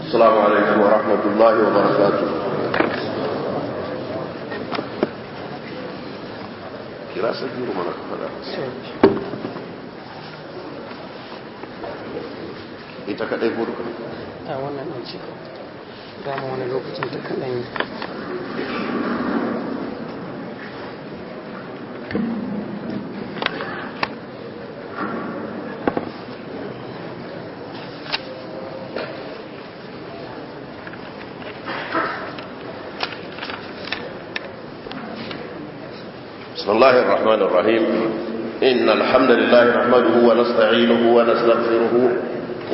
السلام عليكم ورحمة الله وبركاته. Kira sagiru mana ka fada. Ita kadai ko duka? A wannan ɗin cika. Dama wani lokacin ta kaɗan yi. بسم الله الرحمن الرحيم. إن الحمد لله نحمده ونستعينه ونستغفره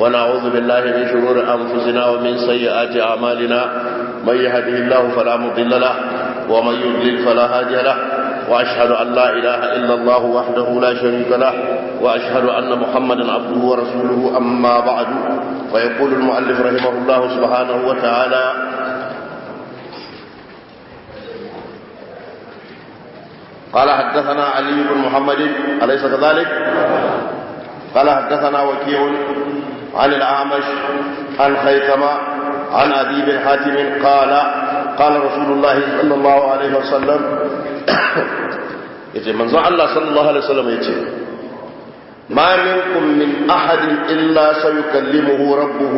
ونعوذ بالله من شرور أنفسنا ومن سيئات أعمالنا. من يهده الله فلا مضل له ومن يضلل فلا هادي له، وأشهد أن لا إله إلا الله وحده لا شريك له، وأشهد أن محمدا عبده ورسوله. أما بعد، فيقول المؤلف رحمه الله سبحانه وتعالى: قال حدثنا علي بن محمد، أليس كذلك؟ قال حدثنا وكيع عن الأعمش عن خيثمة عن أبي بن حاتم قال قال رسول الله صلى الله عليه وسلم. يجي من الله صلى الله عليه وسلم يجي: ما منكم من أحد إلا سيكلمه ربه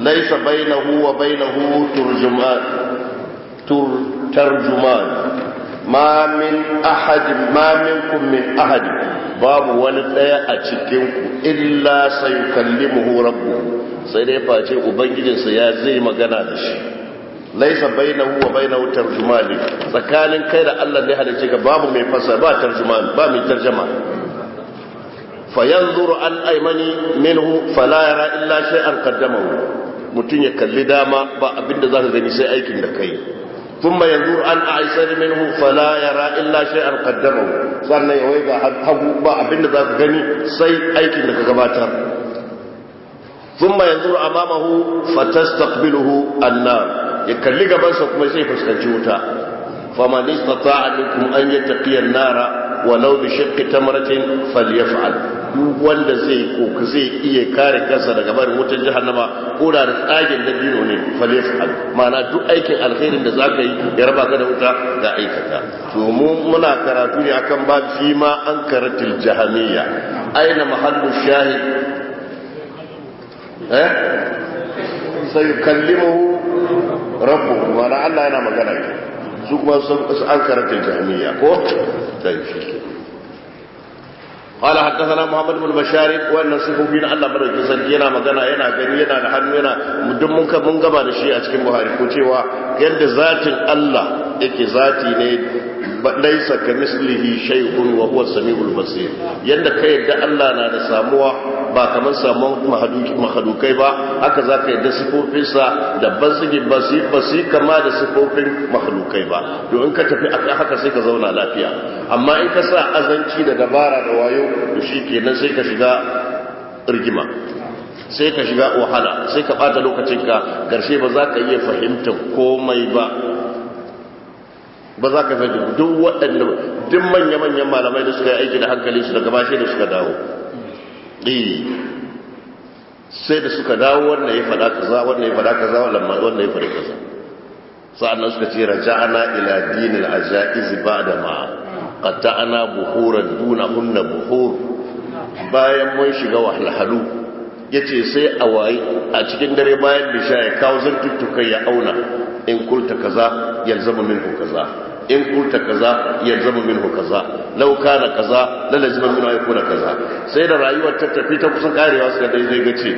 ليس بينه وبينه ترجمان. ما من أحد، ما منكم من أحد، babu wani ɗaya a cikinku illa sayukallimuhu rabbuhu, sai dai face ubangijinsa ya zai magana da shi. Laisa bainahu wa bainahu tarjumani, tsakanin kai da Allah ne halicce ka babu mai fasa, ba tarjumani, ba mai tarjama. Fa yanzuru an aymani minhu fala yara illa shay'an qaddamahu, mutun ya kalli dama ba abinda zaka gani sai aikin da kai. ثم ينظر عن أيسر منه فلا يرى إلا شيئا قدمه، sannan ya waiga hagu ba abinda za ka gani sai aikin da ka gabatar. ثم ينظر أمامه فتستقبله النار، ya kalli gabansa kuma sai fuskanci wuta. فمن استطاع منكم أن يتقي النار ولو بشق تمرة فليفعل. Duk wanda zai ko zai iya kare kansa daga barin wutar jahannama ko da tsagen dabino ne, falyafal. Ma'ana duk aikin alkhairin da zaka yi ya raba ka da wuta ga aikata. To mu muna karatu ne akan bab fi ma ankaratil jahamiyya. Aina mahallu shahid? Eh, sayukallimuhu rabbuhu. Ma'ana Allah yana magana ke su kuma su ankaratil jahamiyya ko sai shi. قال حدثنا محمد بن بشار، وان صفوفين الله madaukin sarki yana magana, yana gani, yana da hannu, yana duk mun ka mun gaba da shi a cikin Buhari ko cewa yadda zatin Allah yake zati ne laisa kamislihi shay'un wa huwa samiul basir. Yadda kai yadda Allah na da samuwa ba kamar samuwan mahadukai ba, haka zaka yadda sifofinsa da suke ba su kama da sifofin mahadukai ba. To in ka tafi akan haka sai ka zauna lafiya. Amma in ka sa azanci da dabara da wayo, to shikenan sai ka shiga rigima, sai ka shiga wahala, sai ka bata lokacinka, karshe ba za ka iya fahimtar komai ba. Ba za ka fahimta duk waɗanda duk manya-manyan malamai da suka yi aiki da hankali su daga bashe da suka dawo, sai da suka dawo wannan ya faɗa kaza, wannan ya faɗa kaza, wannan ya faɗa kaza. Sa'annan suka ce raja'ana ila dinil ajaiz ba'da ma qata'ana buhuran dunahunna buhur. Bayan mun shiga wahalhalu, yace sai a wayi a cikin dare bayan lisha ya kawo zantuttukai ya auna, in kulta kaza yalzamu minhu kaza, in kulta kaza yalzamu minhu kaza, law kana kaza la lazima minhu yakuna kaza. Sai da rayuwar ta tafi ta kusan karewa suka dai zai gace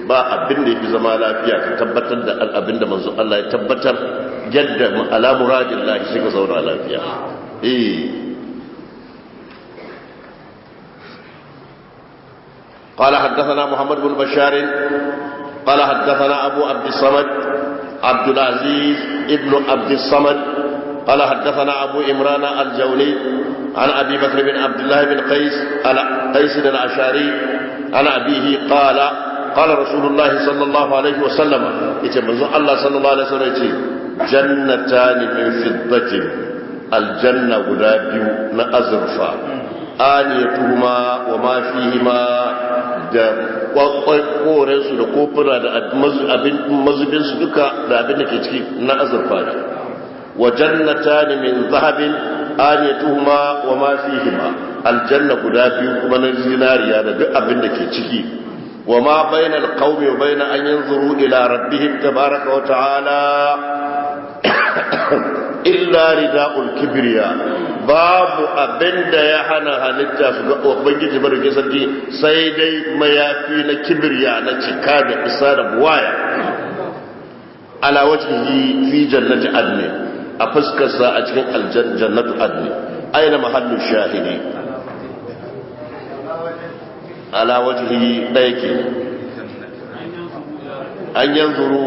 ba abin da yafi zama lafiya ka tabbatar da abin da manzo Allah ya tabbatar yadda ala muradillahi sai ka zauna lafiya. Eh, قال حدثنا محمد بن بشار قال حدثنا أبو عبد الصمد عبد العزيز ابن عبد الصمد قال حدثنا أبو إمران الجولي عن أبي بكر بن عبد الله بن قيس قيس الأشعري عن أبيه قال قال رسول الله صلى الله عليه وسلم يتمنى الله صلى الله عليه وسلم يتي جنتان من فضة الجنة غدا biyu na azurfa aniyatuhuma wa ma fihima da korensu da kofuna da abin mazubinsu duka da abin da ke ciki na azurfa ne wa jannatan min zahabin aniyatuhuma wa ma fihima aljanna guda biyu kuma na zinariya da duk abin da ke ciki wa ma bainal qaumi wa bain an yanzuru ila rabbihim tabaraka wa ta'ala illa rida'ul kibriya babu abinda ya hana halitta su ga ubangiji barke sarki sai dai mayafi na kibriya na cika da isa da buwaya ala wajhihi fi jannati adni a fuskarsa a cikin aljannatu adni aina mahallu shahidi ala wajhihi ɗaya ke an yanzuru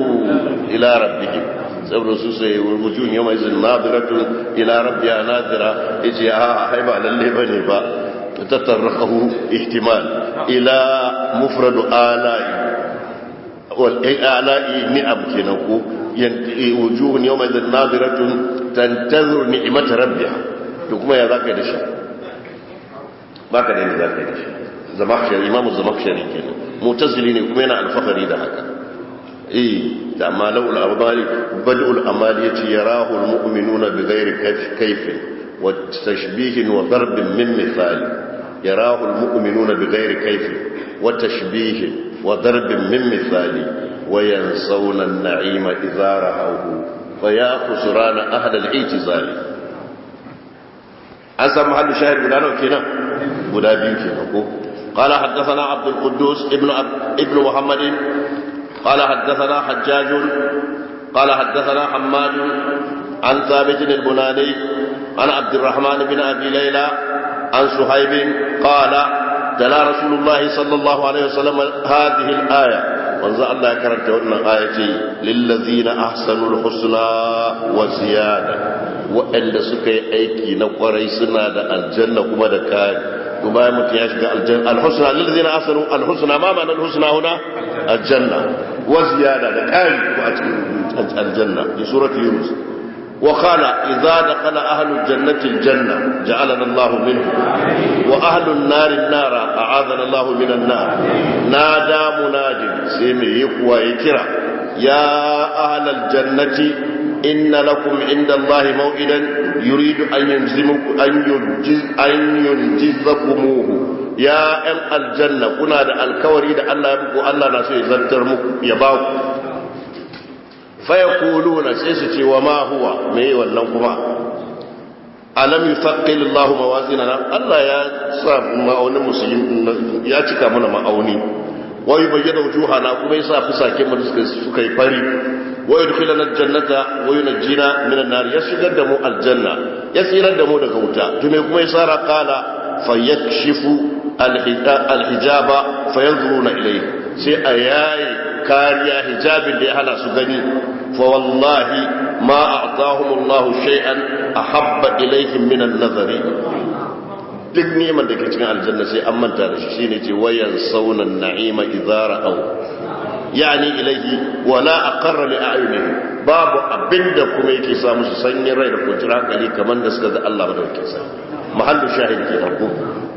ila rabbihim saboda su sai wujun yawma izin nadiratun ila rabbiha nadira yace a ai ba lalle bane ba tatarrahu ihtimal ila mufrad ala'i wal ala'i ni'am kenan ko wujuhun yawma izin nadiratun tantazir ni'mat rabbiha to kuma ya zaka da shi baka da ne zaka da shi zamakhshari imamu zamakhshari kenan mu'tazili ne kuma yana alfahari da haka eh amma laul abali bad'ul amali yace yarahu almu'minuna bighairi kayfin wa tashbihin wa darbin min mithal yarahu almu'minuna bighairi kayfin wa tashbihin wa darbin min mithali wa yansawna an-na'ima idha ra'awhu fa ya khusrana ahla al-i'tizali an samu hallu shahid guda nawa kenan guda biyu kenan ko قال حدثنا عبد القدوس ابن محمد قال حدثنا حجاج قال حدثنا حماد عن ثابت البناني عن عبد الرحمن بن أبي ليلى عن صهيب قال تلا رسول الله صلى الله عليه وسلم هذه الآية وانزع الله كرمت قلنا آية للذين أحسنوا الحسنى وزيادة وأن سكي أيكي نقري سنة الجنة كما دكان وما mutum ya shiga aljanna alhusna lillazina ahsanu alhusna ma ma'ana alhusna huna aljanna wa ziyada da ƙari ko a cikin aljanna fi surati yunus wa qala idza dakhala ahlu jannati aljanna ja'alana Allah minhu wa ahlu an-nar an-nara a'adana Allah min an-nar nada munadin sai mai yekuwa ya kira ya ahla aljannati inna lakum inda Allah maw'idan yuridu an yunzimukum an yunjiz an yunjizakumuhu ya ɗan aljanna kuna da alkawari da Allah ya muku Allah na so ya zartar muku ya ba ku fa yaquluna sai su ce wa ma huwa me wannan kuma alam yufaqqil Allah mawazinana Allah ya sa ma'aunin musulmi ya cika mana ma'auni wa yubayyana wujuhana kuma yasa fusaken mu suka yi fari wa yudkhilana aljannata wa yunajjina minan nar ya shigar da mu aljanna ya tsirar da mu daga wuta to me kuma yasa ra qala fayakshifu alhijaba fayanzuruna ilayhi sai a yayi kariya hijabin da ya hana su gani fa wallahi ma a'tahum Allah shay'an ahabba ilayhim min an-nazari duk neman da ke cikin aljanna sai an manta da shi shine ce wayan saunan na'ima idza ra'aw yani ilaihi wala aqarra li a'yunihi babu abinda kuma yake sa musu sanyin rai da kwanciyar hankali kamar da suka ga Allah madaukakin sarki mahallu shahid ke ko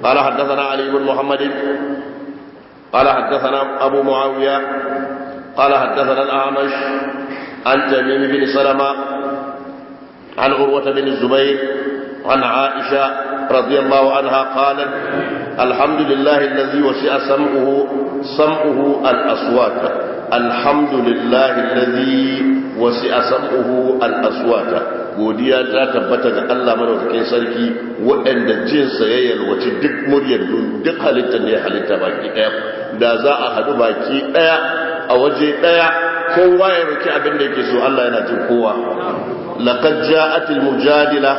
qala haddathana ali ibn muhammad qala haddathana abu muawiya qala haddathana al-a'mash an tamim bin salama an urwa bin zubair an aisha رضي الله عنها قالت الحمد لله الذي وسع سمعه الأصوات الحمد لله الذي وسع سمعه الأصوات godiya ta tabbata ga Allah madaukakin sarki waɗanda jinsa ya yalwaci duk muryar duk halittar da ya halitta baki ɗaya da za a haɗu baki ɗaya a waje ɗaya kowa ya roki abin da yake so Allah yana jin kowa laqad ja'atil mujadila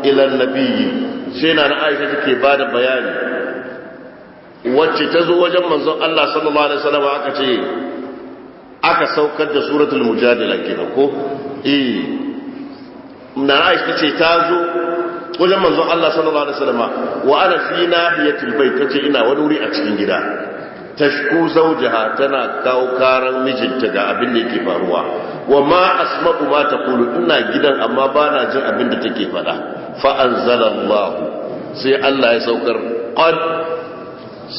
ila an-nabiyyi sai na na aisha take ba da bayani wacce ta zo wajen manzon Allah sallallahu alaihi wasallam aka ce aka saukar da suratul mujadila kenan ko eh Na Aisha tace ta zo wajen manzon Allah sallallahu alaihi wasallam wa ana fi nahiyatil bait, tace ina wani wuri a cikin gida. Tashku zawjaha, tana kawo karan mijinta ga abin da yake faruwa. Wa ma asma'u ma taqulu, ina gidan amma bana jin abin da take faɗa. Fa anzalallahu, sai Allah ya saukar, qad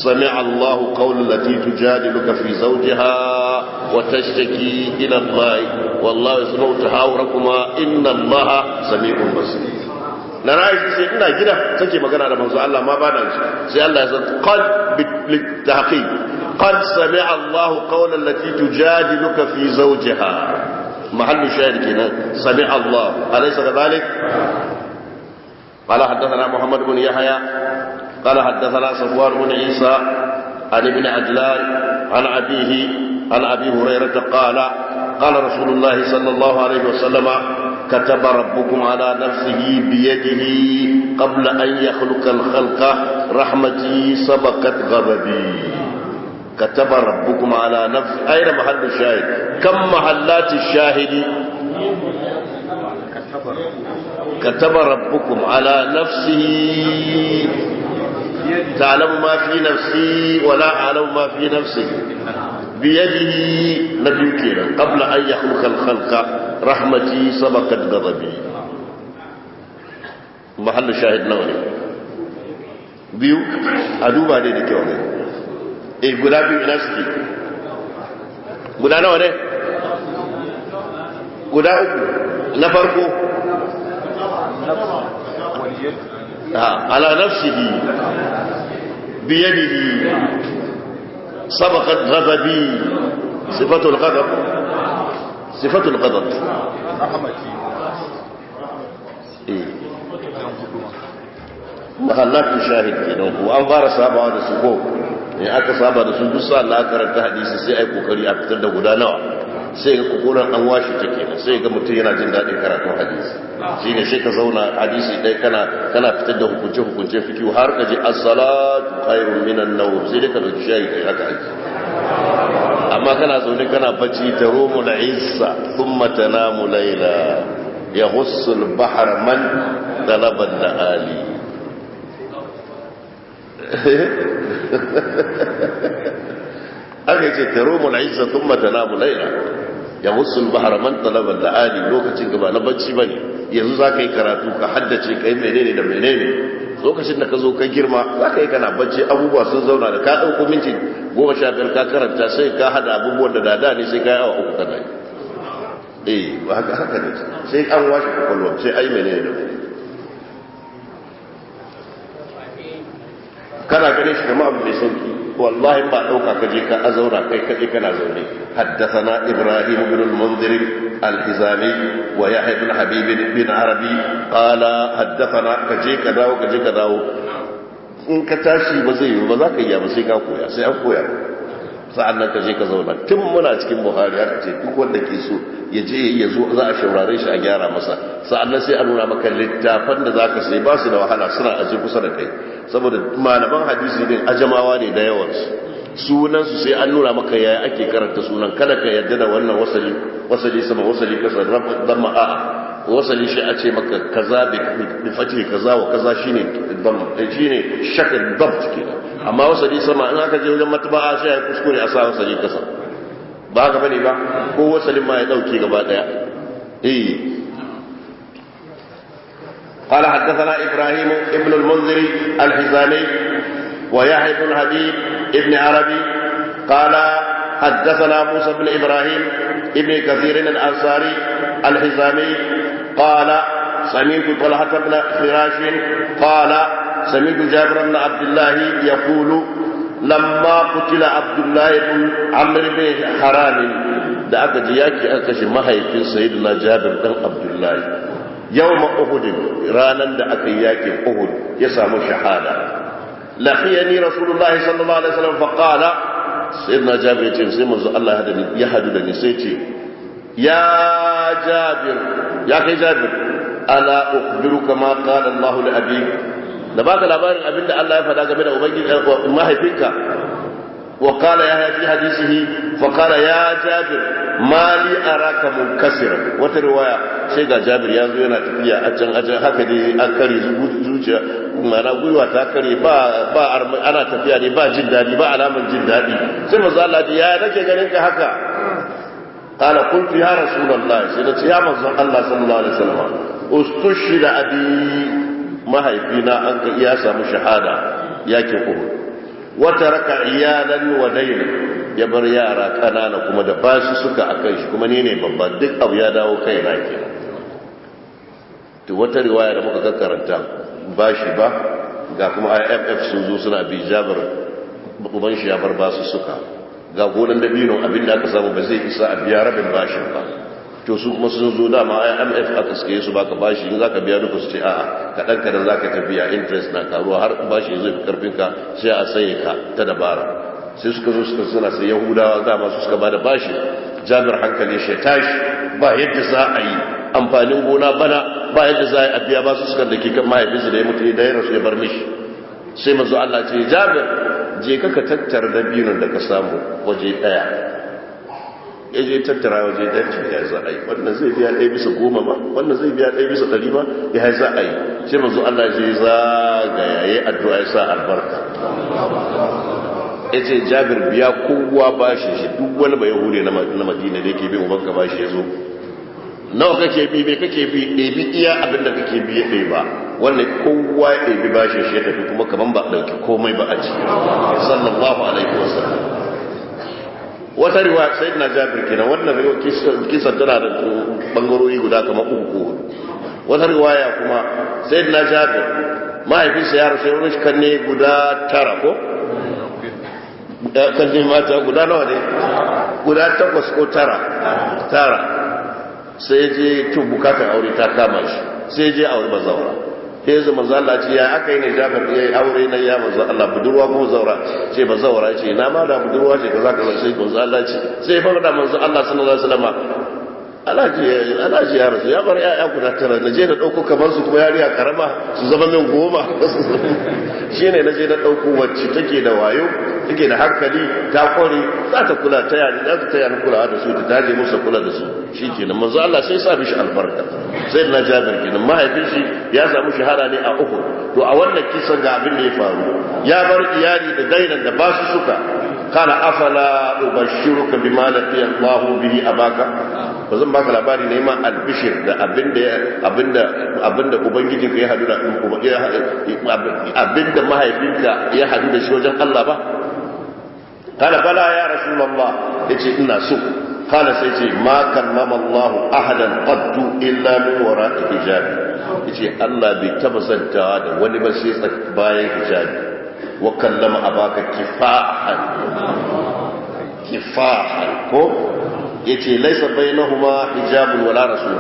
sami'a Allah qawla allati tujadiluka fi zawjiha wa tashtaki ila Allah wallahu yasma'u tahawurakuma inna Allah sami'un basir. Na ra'ayi sai ina gida take magana da manzo Allah ma ba na ji, sai Allah ya san qad bi tahqiq, qad sami'a Allah qawla allati tujadiluka fi zawjiha. Mahallu shahid kenan, sami'a Allah, alaysa kadhalik? قال حدثنا محمد بن يحيى قال حدثنا صفوان بن عيسى عن ابن عجلان عن أبيه عن أبي هريرة قال قال رسول الله صلى الله عليه وسلم: كتب ربكم على نفسه بيده قبل أن يخلق الخلق رحمتي سبقت غضبي. كتب ربكم على نفسه، أين محل الشاهد؟ كم محلات الشاهد؟ كتب ربكم على نفسه، تعلم ما في نفسي ولا أعلم ما في نفسك، بيده نبي كينا قبل أن يخلق الخلق رحمتي سبقت غضبي. محل شاهد نوني biyu a duba dai da kyau ne. Eh, guda biyu ina suke? Guda nawa ne? Guda uku. Na farko على نفسه بيده سبقت غضبي، صفة الغضب، صفة الغضب. إيه. Mahallatu shahid kenan ko an fara sabawa da su ko in aka saba da su, duk sa Allah karanta hadisi sai ai kokari a fitar da guda nawa, sai ga kokoran an washe ta kenan, sai ga mutum yana jin daɗin karatun hadisi. Shine sai ka zauna hadisi ɗaya kana fitar da hukunce hukunce fikihu har ka ji as-salatu khairun minan nawm, sai dai ka dauki shayi kai haka aiki. Amma kana zaune kana bacci, tarumu al-izza thumma tanamu layla yaghussu al-bahra man talaba al-ali. Aka ce tarumu al-izza thumma tanamu layla yaghussu al-bahra man talaba al-ali. Lokacin gaba na bacci bane, yanzu zaka yi karatu ka haddace kai menene da menene. Lokacin da ka zo ka girma zaka yi kana bacci, abubuwa sun zauna da ka dauko minti 15 ka karanta, sai ka hada abubuwan da dada ne sai ka yi awa 3 kana yi. Eh, ba haka haka ne, sai an washe kwakwalwa, sai ai menene da menene. Kana ganin shi kamar abu mai sauki, wallahi ba dauka ka je ka azaura kai kaje kana zaune. Haddathana Ibrahim ibn al-Munzir al-Hizami wa Yahya ibn Habib bin Arabi qala haddathana, ka je ka dawo, ka je ka dawo, in ka tashi ba zai yi ba, za ka yi ba, sai ka koya, sai an koya. Sa'an nan ka je ka zauna. Tun muna cikin Buhari aka ce duk wanda ke so ya je ya zo za a shaurare shi a gyara masa. Sa'an nan sai a nuna maka littafan da za ka sai, ba su da wahala, suna aje kusa da kai, saboda malaman hadisi din ajamawa ne da yawansu, sunansu sai an nuna maka yaya ake karanta sunan. Kada ka yarda da wannan wasali, wasali sama, wasali kasa, damma, a'a, wasali shi a ce maka kaza bi fatihi kaza wa kaza shine dam, shine shakal dabt kenan. Amma wasali sama in aka je wajen matba'a sai ya kuskure a sa wasali kasa, ba haka bane ba, ko wasalin ma ya dauke gaba daya. Eh, قال حدثنا إبراهيم ابن المنذر الحزامي ويحيى بن حبيب ابن عربي قال حدثنا موسى بن إبراهيم ابن كثير الأنصاري الحزامي قال سمعت طلحة بن فراش قال سمعت جابر بن عبد الله يقول لما قتل عبد الله بن عمرو بن حرام، da aka ji yaki aka kashe mahaifin sayyidina Jabir dan Abdullahi yawma Uhud, ranan da aka yi yakin Uhud ya samu shahada. Laqiyani Rasulullahi sallallahu alaihi wasallam fa qala, sayyidina Jabir ya ce sai manzo Allah ya hadu da ni sai ce ya Jabir, ya kai Jabir, ala ukhbiruka ma qala Allah li abik, da baka labarin abinda Allah ya faɗa game da ubangiji mahaifinka. وقال يحيى في حديثه فقال يا جابر ما لي أراك منكسرا وترواية sai ga Jabir ya zo yana tafiya a can a can haka dai an kare zuciya mana gwiwa ta kare ba ba ana tafiya ne ba jin dadi ba alaman jin dadi sai manzo Allah ya nake ganin ka haka qala qultu ya rasulullah sai na ce ya manzo Allah sallallahu alaihi wasallam ustushhida abi mahaifina an ya samu shahada yakin Uhud wata raka iyalan wa daina ya bar yara kanana kuma da bashi suka akan shi kuma ni ne babba duk abu ya dawo kai na kenan to wata riwaya da muka karanta bashi ba ga kuma IMF sun zo suna bi Jabir uban shi ya bar basu suka ga gonan dabino abinda aka samu ba zai isa a biya rabin bashin ba to su kuma sun zo dama IMF aka suke su baka bashi in zaka biya duka su ce a'a kadan kadan zaka tafiya interest na karuwa har bashi zai fi karfin ka sai a saye ka ta dabara sai suka zo suka suna sai Yahudawa dama su suka bada bashi Jabir hankali shi tashi ba yadda za a yi amfanin gona bana ba yadda za a biya ba su suka da ke kan mahaifinsu da ya mutu da ya rasu ya bar mishi sai manzo Allah ce Jabir je ka ka tattara dabinon da ka samu waje daya ya je tattara waje ɗaya ce ya za a yi wannan zai biya 1/10 ba wannan zai biya 1/100 ba ya za a yi sai manzo Allah je zagaya yayi addu'a ya sa albarka ya ce Jabir biya kowa bashi shi duk wani bai yahude na Madina da yake bi ubanka bashi ya zo nawa kake bi me kake bi ɗebi iya abin da kake bi ya ɗeba wannan kowa ya ɗebi bashi shi ya tafi kuma kaman ba a ɗauki komai ba a ciki sallallahu alaihi wasallam wata riwaya sayyidina Jabir kenan wannan riwaya kisa tana da bangarori guda kamar uku ko hudu wata riwaya kuma sayyidina Jabir mahaifinsa ya rasu ya kanne guda tara ko kanne mata guda nawa ne guda takwas ko tara tara sai je to bukatar aure ta kama shi sai je aure bazawara sai zama manzo Allah ce ya aka yi ne Jabir ya yi aure na ya manzo Allah budurwa ko zaura ce ba zaura ce na ma da budurwa ce kaza kaza sai manzo Allah ce sai fa da manzo Allah sallallahu alaihi wasallam alaji ya rasu ya bar ya'ya guda tara na je na dauko kamar su kuma yariya karama su zama min goma shine na je na dauko wacce take da wayo take da hankali ta kware za ta kula ta yani za ta taya ni kulawa da su ta daje musu kula da su shikenan manzo Allah sai sa mishi albarka sai na Jabir kenan mahaifin shi ya samu shahara ne a Uhud to a wannan kisan ga abin da ya faru ya bar iyali da dainan da basu suka kana afala ubashiruka bima laqiya Allahu bihi abaka ba zan baka labari ne ma albishir da abinda abinda ubangijinka ya hadu da abinda mahaifinka ya hadu da shi wajen Allah ba kala bala ya rasulullah yace ina so kala sai ce ma kallama Allah ahadan qattu illa min wara'i hijabi yace Allah bai taba zantawa da wani ba sai bayan hijabi wa kallama abaka kifahan kifahan ko yace laisa bainahuma hijabun wala rasul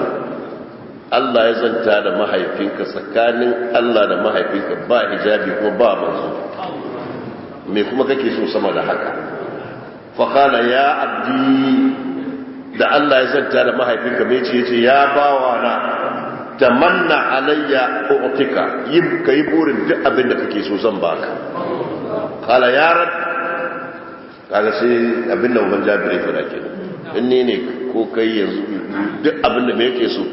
Allah ya zanta da mahaifinka tsakanin Allah da mahaifinka ba hijabi ko ba manzo me kuma kake so sama da haka fa qala ya abdi da Allah ya zanta da mahaifinka me yace yace ya bawana tamanna alayya u'tika yi kai burin duk abin da kake so zan baka qala ya rab kaga sai abin da uban Jabir ya fara kenan in ni ne ko kai yanzu duk abin da me yake so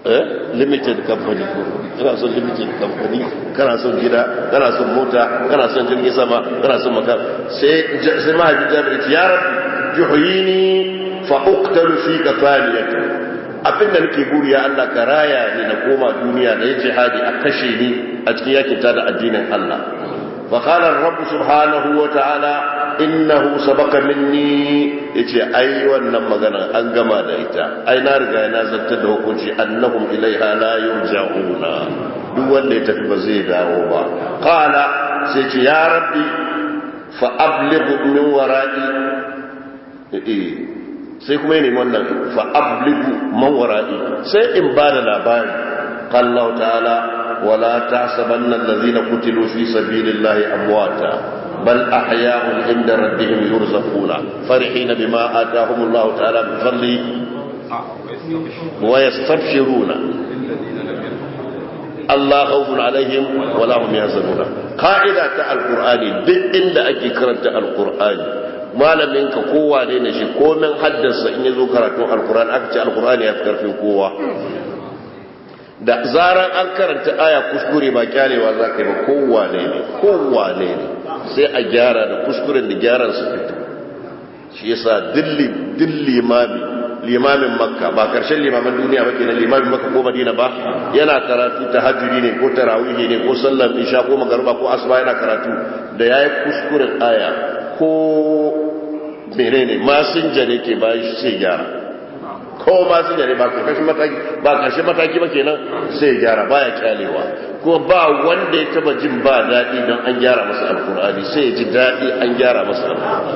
eh limited company ko kana son limited company kana son gida kana son mota kana son jirgin sama kana son makar sai sai mahaifin Jabir ya ce ya rabbi juhyini fa uqtalu fika thaniyatan abin da nake buri ya Allah ka raya ni na koma duniya na yi jihadi a kashe ni a cikin yakin ta da addinin Allah fa qala ar-rabb subhanahu wa ta'ala innahu sabaqa minni yace ai wannan magana an gama da ita ai na riga na zartar da hukunci annahum ilaiha la yurja'una duk wanda ya tafi ba zai dawo ba qala sai ce ya rabbi fa abligh min wara'i sai kuma ya nemi wannan fa ablighu man wara'i sai in ba da labari qala Allah ta'ala wala tahsabanna allazina qutilu fi sabilillahi amwata bal ahya'un 'inda rabbihim yurzaquna farihina bima atahum Allah ta'ala min fadli wa yastabshiruna Allah khawfun alaihim wala hum yahzanuna. Ka'ida ta alqur'ani, duk inda ake karanta alqur'ani, malamin ka kowa ne ne shi komin haddasa, in yazo karatun alqur'ani aka ce alqur'ani ya fi karfin kowa. Da zaran an karanta aya kuskure, ba kyalewa za ka yi ba, kowa ne ne, kowa ne ne, sai a gyara da kuskuren da gyaran su fito. Shi yasa duk limami, limamin Makka ba karshen limamin duniya ba kenan, limamin Makka ko Madina ba, yana karatu tahajjudi ne ko tarawihi ne ko sallar isha ko magariba ko asuba, yana karatu da yayi kuskuren aya ko menene, masinja ne ke bayan shi sai gyara. Ko masinja ne, ba karshen mataki ba, karshen mataki ba kenan, sai gyara, baya kyalewa. Ko ba wanda ya taba jin ba daɗi don an gyara masa alkur'ani, sai ya ji daɗi an gyara masa alkur'ani.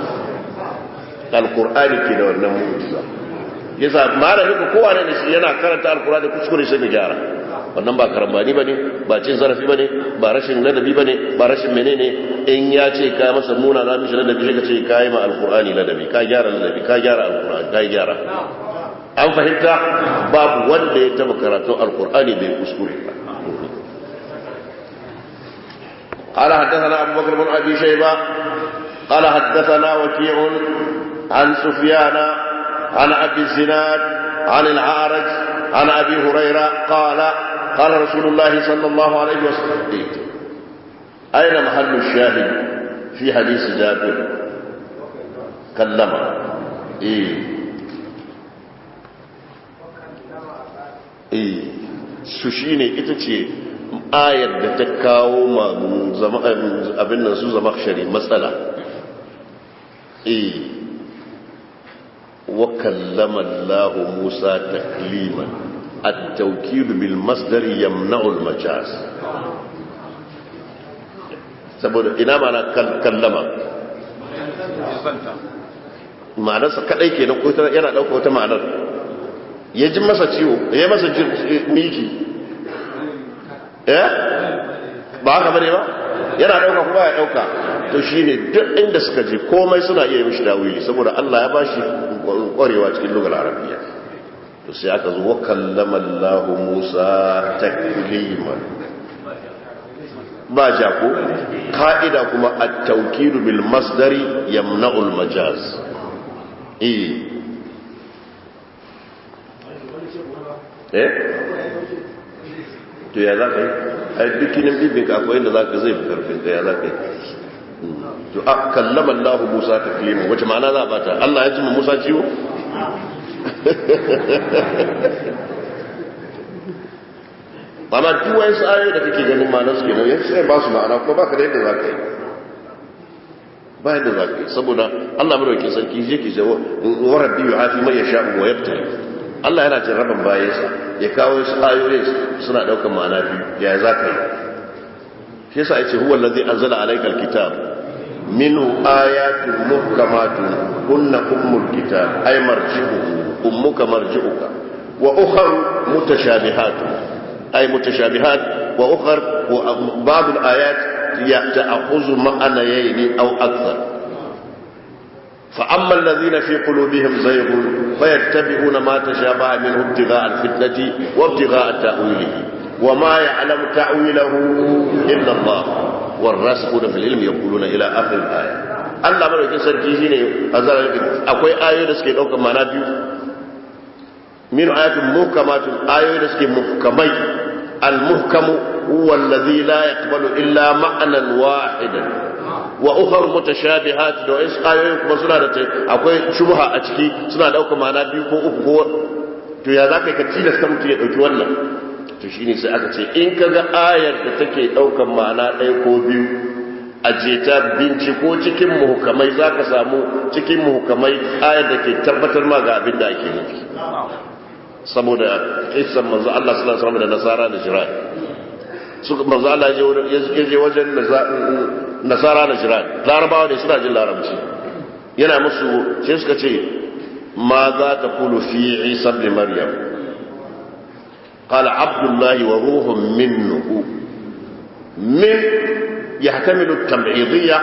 Alkur'ani ke da wannan mu'jiza. Yasa malamin ku kowa ne shi yana karanta alkur'ani kuskure, sai ka gyara. Wannan ba karambani bane, ba cin zarafi bane, ba rashin ladabi bane, ba rashin menene. In ya ce ka masa muna na mishi ladabi, sai ka ce ka yi ma alkur'ani ladabi, ka gyara ladabi, ka gyara alkur'ani, ka gyara. An fahimta? Babu wanda ya taba karatun alkur'ani bai kuskure ba. قال حدثنا أبو بكر بن أبي شيبة قال حدثنا وكيع عن سفيان عن أبي الزناد عن الأعرج عن أبي هريرة قال قال رسول الله صلى الله عليه وسلم. أين محل الشاهد في حديث جابر؟ كلم إيه إيه سشيني إتشي ayar da ta kawo ma abin nan su Zamakshari matsala. Eh, wa kallama Allah Musa takliman, at-tawkid bil masdar yamna'u al-majaz. Saboda ina mana kallama ma'anarsa kadai kenan, ko yana dauka wata ma'anar? Ya ji masa ciwo, ya masa miki, eh, ba haka bane ba? Yana dauka kuma ya dauka. To shine duk inda suka je komai suna iya mishi dawili, saboda Allah ya bashi kwarewa cikin lugar Arabiya. To sai aka zo wa kallama Allah Musa takliman, ba ja ko ka'ida kuma at-tawkid bil masdari yamna'u al-majaz. Eh eh, to ya za ka yi? A dukkanin bibin ka akwai inda za ka zai fi karfin ka, ya za ka yi? To a kallama Allah Musa taklima, wace ma'ana za a bata? Allah ya ji Musa ciwo? Amma duk wani ayoyi da kake ganin ma'anar su kenan, yanzu sai ba su ma'ana, kuma baka da yadda za ka yi, ba yadda za ka yi, saboda Allah madaukakin sarki yake jawo wa rabbi yu'afi man yasha'u wa yabtali. Allah yana jarraban bayansa, ya kawo su ayoyi suna daukan ma'ana biyu, ya za ka yi? Shi yasa yace huwa allazi anzala alayka alkitab minhu ayatun muhkamatun kunna ummul kitab, ay marji'uhu, ummuka marji'uka, wa ukhra mutashabihatun, ay mutashabihat, wa ukhra ba'd alayat ta'khudhu ma'anayayn aw akthar. فأما الذين في قلوبهم زيغ فيتبعون ما تشابه منه ابتغاء الفتنة وابتغاء تأويله وما يعلم تأويله إلا الله والراسخون في العلم يقولون إلى آخر الآية. Allah madaukin sarki shine azara. Akwai ayoyi da suke daukar ma'ana biyu, min ayatun muhkamatun, ayoyi da suke muhkamai. Al-muhkamu huwa alladhi la yaqbalu illa ma'nan wahidan, wa ukhar mutashabihat, da wasu ayoyin kuma suna da akwai shubha a ciki, suna daukar ma'ana biyu ko uku ko. To ya zaka ka tilasta mutum ya dauki wannan? To shine sai aka ce in kaga ayar da take daukar ma'ana ɗaya ko biyu, aje ta, binciko cikin muhukamai, zaka samu cikin muhukamai ayar da ke tabbatar ma ga abin da ake nufi. Saboda kissan manzo Allah sallallahu alaihi wasallam da nasara da jiran, suka manzo Allah ya je wajen nasara da jiran, Larabawa ne, suna jin Larabci, yana musu, sai suka ce ma za ta kulu fi Isa ibn Maryam? Qala Abdullahi wa ruhun minhu. Min يحتمل التبعيضية،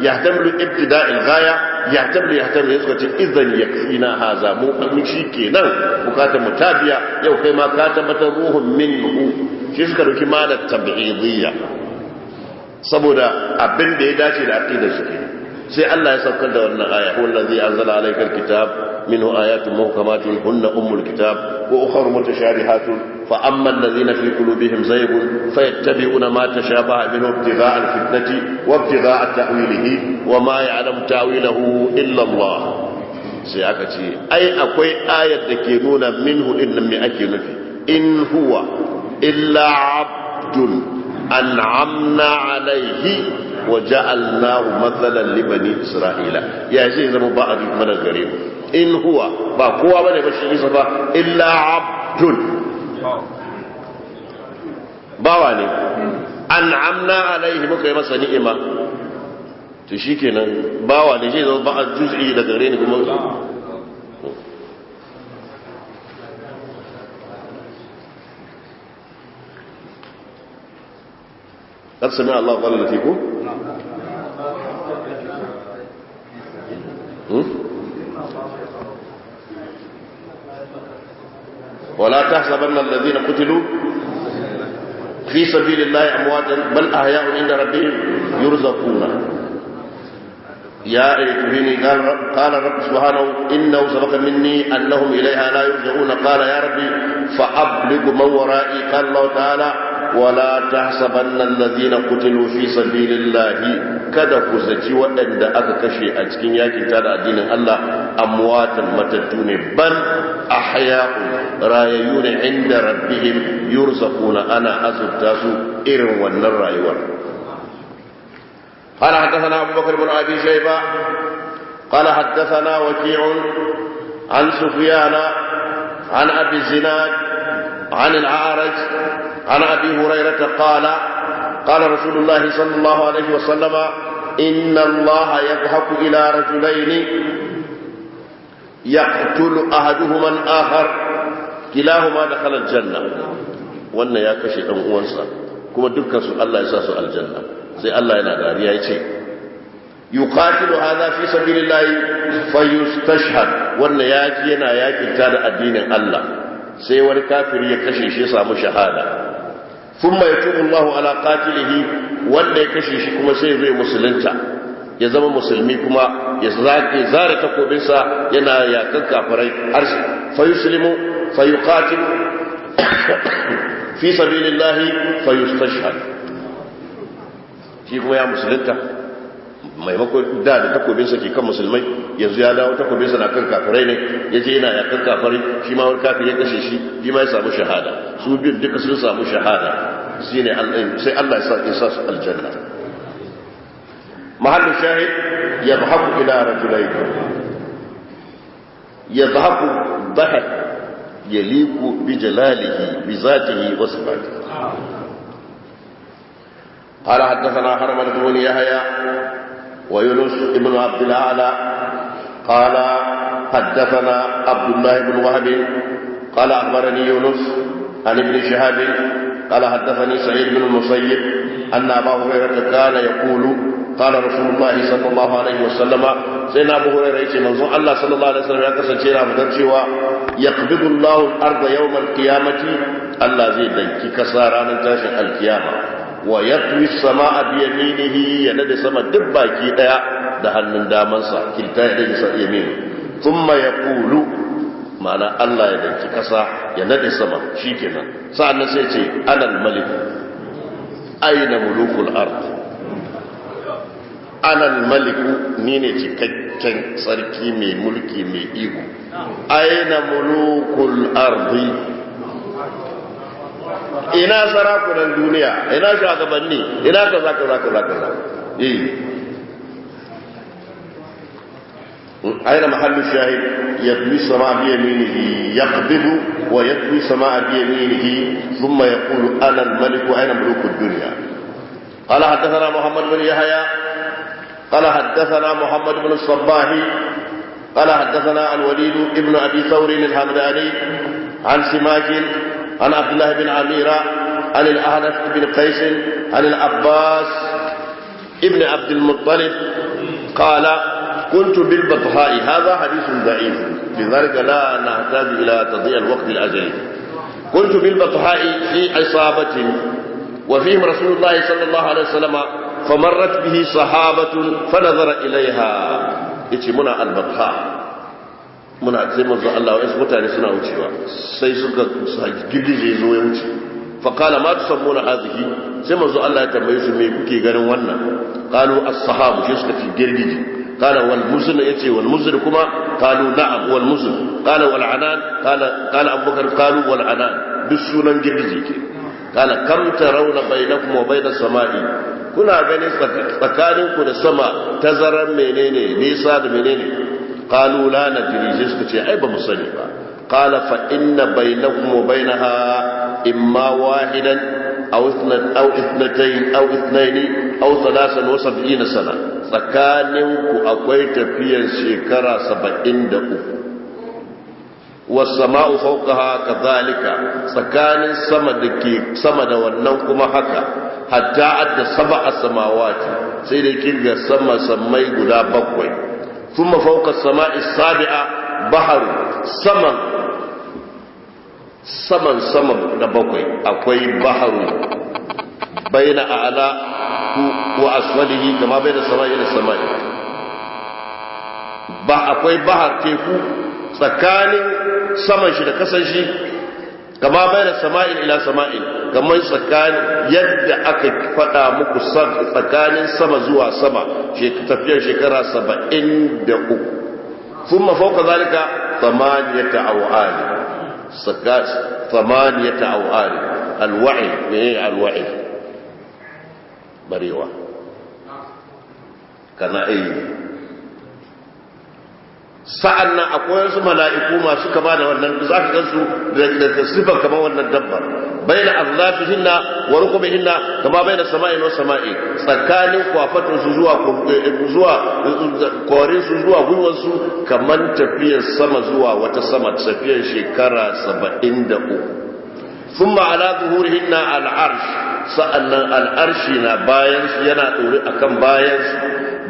يحتمل ابتداء الغاية، يحتمل يحتمل. Suka ce idan yakfina haza, mu mun shi kenan bukatar mu tabiya yau, kai ma ka tabbatar ruhun minhu. Shi suka dauki ma'anar tab'idiyya saboda abin da ya dace da aqidar su kenan. Sai Allah ya saukar da wannan aya, huwa allazi anzala alayka alkitab minhu ayatun muhkamatun hunna ummul kitab wa ukhra mutashabihatun fa amma allazina fi qulubihim zaygun fayattabi'una ma tashabaha minhu ibtigha'a alfitnati wa ibtigha'a ta'wilihi wa ma ya'lamu ta'wilahu illa Allah. Sai aka ce ai akwai ayar da ke nuna minhu din nan me ake nufi, in huwa illa 'abdun an'amna alayhi wa ja'alnahu mathalan li bani isra'ila. Ya zai zama ba a mana gare mu, in huwa ba kowa bane ba shi Isa ba, illa 'abdun, bawa ne, an'amna alaihi muka yi masa ni'ima. To shikenan bawa ne zai zama ba a juz'i daga gare ni kuma. قد سمع الله قال فيكم ولا تحسبن الذين قتلوا في سبيل الله أمواتا بل أحياء عند ربهم يرزقون. يا أيتهني قال رب سبحانه إنه سبق مني أنهم إليها لا يرجعون. قال يا ربي فأبلغ من ورائي. قال الله تعالى ولا تحسبن الذين قتلوا في سبيل الله, kada ku zaci waɗanda aka kashe a cikin yakin tada addinin Allah amwatan matattu ne, bal ahya'un rayayyu ne inda rabbihim yurzaquna, ana azurta su irin wannan rayuwar. قال حدثنا أبو بكر بن أبي شيبة قال حدثنا وكيع عن سفيان عن أبي الزناد عن الأعرج عن أبي هريرة قال قال رسول الله صلى الله عليه وسلم إن الله يضحك إلى رجلين يقتل أحدهما الآخر كلاهما دخل الجنة. وأن يا كشي أم أنسى كما دكا الله يساس الجنة. sai Allah yana dariya yace yuqatilu hadha fi sabilillahi fayustashhad, wannan yaji yana yakin ta da addinin Allah, sai wani kafiri ya kashe shi ya samu shahada. Thumma yatubu Allahu ala qatilihi, wanda ya kashe shi kuma sai zai musulunta ya zama musulmi kuma ya zare takobinsa yana yakan kafirai har fayuslimu fayuqatilu fi sabilillahi fayustashhad. Shi kuma ya musulunta, maimakon da takobinsa ke kan musulmai yanzu ya dawo takobinsa na kan kafirai ne, ya je yana yakan kafirai, shi ma wani kafir ya kashe shi, shi ma ya samu shahada. Su biyun duka sun samu shahada, shine sai Allah ya sa su aljanna. Mahallu shahid yadhaku ila rajulayn, yadhaku dhahak yaliku bi jalalihi bi zatihi wa sifatihi. قال حدثنا حرملة بن يحيى ويونس بن عبد الأعلى قال حدثنا عبد الله بن وهب قال أخبرني يونس عن ابن شهاب قال حدثني سعيد بن المسيب أن أبا هريرة كان يقول قال رسول الله صلى الله عليه وسلم. سيدنا أبو هريرة يقول منظور الله صلى الله عليه وسلم يقول يقبض الله الأرض يوم القيامة، الله زي دنكي كسارانا تاشن القيامة، ويطوي السماء بيمينه، ينادي سما دباكي دaya da hannun damansa, kilta ya dage yaminu. Thumma yaqulu, ma'ana Allah ya danki kasa ya nade sama shikenan. Sa'annan sai ce anal malik aina mulukul ard, anal malik ni ne cikakken sarki mai mulki mai iko, aina mulukul ardi, ina sarakunan duniya, ina shugabanni, ina kaza kaza kaza kaza. Aina mahallu shahid yatwi samaa bi yaminihi, yaqbidu wa yatwi samaa bi yaminihi, thumma yaqulu ana al-malik wa ana muluku ad-dunya. Qala hadathana Muhammad bin Yahya qala hadathana Muhammad bin al-Sabbah qala hadathana al-Walid ibn Abi Thawr al-Hamdani an Simak عن عبد الله بن عميرة عن الأهنف بن قيس عن العباس ابن عبد المطلب قال كنت بالبطحاء. هذا حديث ضعيف، لذلك لا نحتاج إلى تضييع الوقت الأجلي. كنت بالبطحاء في عصابة وفيهم رسول الله صلى الله عليه وسلم فمرت به صحابة فنظر إليها. yace muna al-batha muna sai manzo Allah wa mutane suna wucewa sai suka girgije zo ya wuce. Fa qala ma tusammuna hadhihi, sai manzo Allah ya tambaye su me kuke ganin wannan? Qalu as-sahabu, shi suka ce girgije. Qala wal muzn, yace wal muzn kuma? Qalu na'am wal muzn. Qala wal anan, qala qala Abubakar qalu wal anan, duk sunan girgije ke. Qala kam tarawna bainakum wa bainas sama'i, kuna ganin tsakaninku da sama tazaran menene, nisa da menene? Qalu la nadri, sai suka ce ai ba mu sani ba. Qala fa inna bainakum wa bainaha imma wahidan aw ithnan aw ithnatayn aw ithnayn aw 73 sana, tsakaninku akwai tafiyar shekara 73. Was-sama'u fawqaha kadhalika, tsakanin sama da ke sama da wannan kuma haka, hatta adda sab'a samawati, sai da kirga sama sammai guda 7. Thumma fawqa as-sama'i as-sabi'a baharu, saman saman sama da 7 akwai baharu baina a'la wa asfalihi kama baina sama'i ila sama'i, ba akwai bahar teku tsakanin saman shi da kasan shi, kama baina sama'in ila sama'in, kamar tsakanin yadda aka faɗa muku tsakanin sama zuwa sama tafiyar shekara 73. Thumma fawqa zalika thamaniyata aw'al, thamaniyata aw'al. Alwa'i, me alwa'i? Barewa kana eh. Sa'an nan akwai wasu mala'iku masu kama da wannan, za ka gansu da sifar kama wannan dabbar. Bai na azlafihinna wa rukubihinna kama bai na sama'in wa sama'i, tsakanin kwafatinsu zuwa korinsu zuwa gwiwansu kamar tafiyar sama zuwa wata sama, tafiyar shekara 73. Sun ma'ala zuhurihinna al'arsh, sa'an nan al'arshi na bayansu, yana ɗori akan bayansu.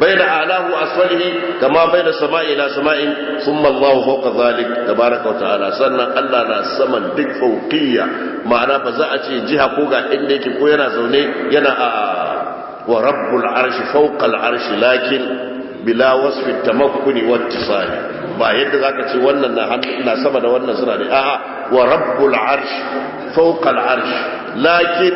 بين أعلاه وأسفله كما بين السماء إلى سماء. ثم الله فوق ذلك تبارك وتعالى. سنة الله نا سمن دك فوقية، معنى بزاعة جهة فوق إنك كوينا زوني ينا ورب العرش فوق العرش لكن بلا وصف التمكن واتصال. ba yadda zaka ce wannan na sama da wannan suna ne, a'a, wa rabbul arsh fawqa al arsh lakin